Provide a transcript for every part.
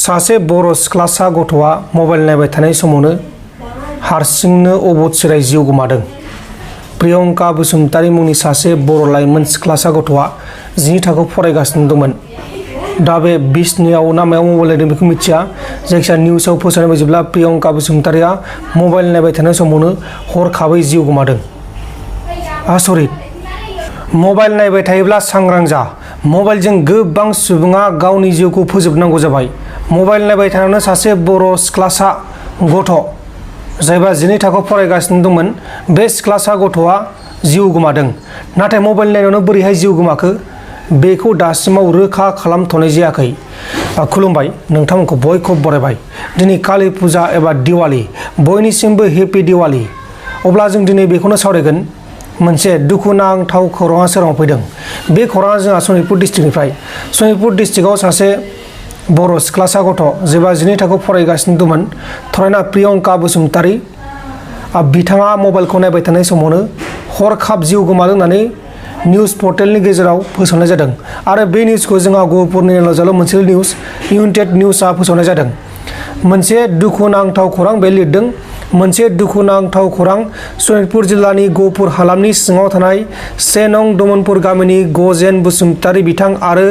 सासे बर' सिख्लासा गथ'आ मबाइल नायबाय थानाय समावनो हारसिंनो अबथिरायै जिउ गोमादों। प्रियंका बसुमतारी मुंनि सासे बर' लाइमोन सिख्लासा गथ'आ 10 थाखोआव फरायगासिनो दंमोन। दा बे बिसनियाव ना मायाव मबाइल नायदों बेखौ मिथिया। जायखिजाया निउसाव फोसावनाय बायदिब्ला प्रियंका बसुमतारीया मबाइल नायबाय थानाय समावनो हरखाबै जिउ गोमादों। आसरित! मबाइल नायबाय थायोब्ला सांग्रां जा। मबाइलजों गोबां सुबुङा गावनि जिउखौ फोजोबनांगौ जाबाय। मबाइल नायबाय थानायावनो सासे बर' सिख्लासा गथ' जायबा 12 थाखोआव फरायगासिनो दंमोन, बे सिख्लासा गथ'आ जिउ गोमादों। नाथाय मबाइल नायनायावनो बोरैहाय जिउ गोमाखो बेखौ दासिमाव रोखा खालामथ'नाय जायाखै। खुलुमबाय, नोंथांमोनखौ बयखौबो बरायबाय। दिनै कालि फुजा एबा दिवाली, बयनिसिमबो हेपि दिवाली। अब्ला जों दिनै बेखौनो सावरायगोन। मोनसे दुखुनांथाव खौराङा सोराङाव फैदों। बे खौराङा जोंहा सनितपुर डिस्ट्रिक्टनिफ्राय। सनितपुर डिस्ट्रिक्टआव सासे बर' सिख्लासा गथ' जेब्ला 12 थाखोआव फरायगासिनो दंमोन, थरायना प्रियंका बसुमतारी, बिथाङा मबाइलखौ नायबाय थानाय समावनो हरखाब जिउ गोमादों होननानै निउस पर्टेलनि गेजेराव फोसावनाय जादों। आरो बे निउसखौ जोंहा गहपुरनि लजाल' मोनसे निउस इउनाइटेड निउसआ फोसावनाय जादों। मोनसे दुखुनांथाव खौरां बे लिरदों। मोनसे दुखुनांथाव खौरां सनितपुर जिल्लानि गहपुर हालामनि सिङाव थानाय 1 नं दमनपुर गामिनि गजेन बसुमतारी बिथां आरो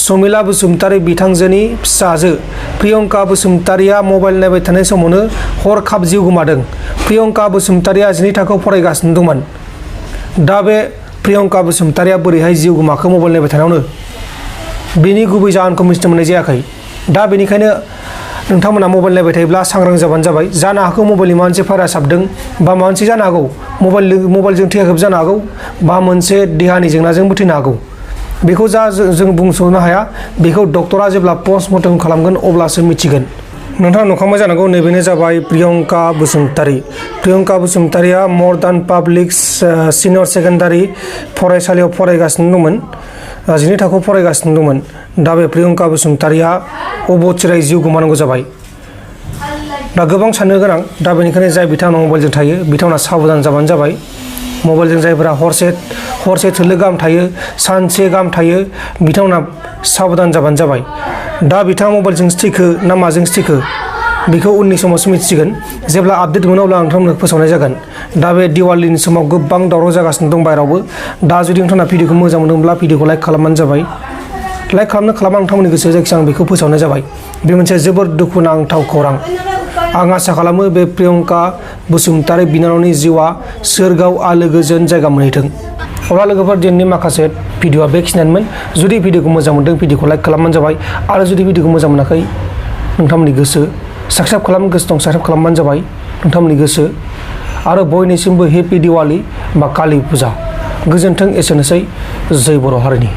समिला बसुमतारी बिथांजोनि फिसाजो प्रियंका बसुमतारीया मबाइल नायबाय थानाय समावनो हरखाब जिउ गोमादों। प्रियंका बसुमतारीया 12 थाखोआव फरायगासिनो दंमोन। दा बे प्रियंका बसुमतारीया बोरैहाय जिउ गोमाखो मबाइल नायबाय थानायावनो, बेनि गुबै जाहोनखौ मिथिनो मोननाय जायाखै। दा बेनिखायनो नोंथांमोना मबाइल नायबाय थायोब्ला सांग्रां जाबानो जाबाय। जानो हागौ मबाइलनि माबा मोनसे भाइरास हाबदों, बा माबा मोनसे जानो हागौ। मबाइलजों थैयाखैबो जानो हागौ, बा मोनसे देहानि जेंनाजोंबो थैनो हागौ। बेखौ जों बुंस'नो हाया। बेखौ डक्टरा जेब्ला पस्टमर्टेम खालामगोन अब्लासो मिथिगोन। नोंथाङा नुखांबाय जानांगौ, नैबेनो जाबाय प्रियंका बसुमतारी। प्रियंका बसुमतारीया मर्दान पाब्लिक सिनियर सेकेन्डारि फरायसालियाव फरायगासिनो दंमोन। 12 थाखोआव फरायगासिनो दंमोन। दा बे प्रियंका बसुमतारीया अबथिरायै जिउ गोमानांगौ जाबाय। दा गोबां साननो गोनां। दा बेनिखायनो जाय बिथांमोना मबाइलजों थायो बिथांमोना साबधान जाबानो जाबाय। मबाइलजों जायफोरा हरसे थोलो गाहाम थायो, सानसे गाहाम थायो, बिथांमोना साबधान जाबानो जाबाय। दा बिथाङा मबाइलजोंसो थैखो ना माजोंसो थैखो बेखौ उननि समावसो मिथिसिगोन। जेब्ला आपडेट मोनो अब्ला नोंथांमोननो फोसावनाय जागोन। दा बे दिवालीनि समाव गोबां दावराव जागासिनो दं बायरावबो। दा जुदि नोंथांना भिडिअखौ मोजां मोनदोंब्ला भिडिअखौ लाइक खालामबानो जाबाय। लाइक खालामा नोंथांमोननि गोसो, जायखिजाया आं बेखौ फोसावनाय जाबाय। बे मोनसे जोबोर दुखुनांथाव खौरां। आं आसा खालामो बे प्रियंका बसुमतारी बिनानावनि जिउआ सोरगोआव आलो गोजोन जायगा मोनहैथों। अब्ला लोगोफोर, दिनैनि माखासे भिडिअआ बेखिनियानोमोन। जुदि भिडिअखौ मोजां मोनदों भिडिअखौ लाइक खालामबानो जाबाय। आरो जुदि भिडिअखौ मोजां मोनाखै, नोंथांमोननि गोसो, साबस्क्राइब खालामनो गोसो दं साबस्क्राइब खालामबानो जाबाय। नोंथांमोननि गोसो। आरो बयनिसिमबो हेपि दिवाली बा कालि फुजा। गोजोन्थों। एसेनोसै। जय बर' हारिनि।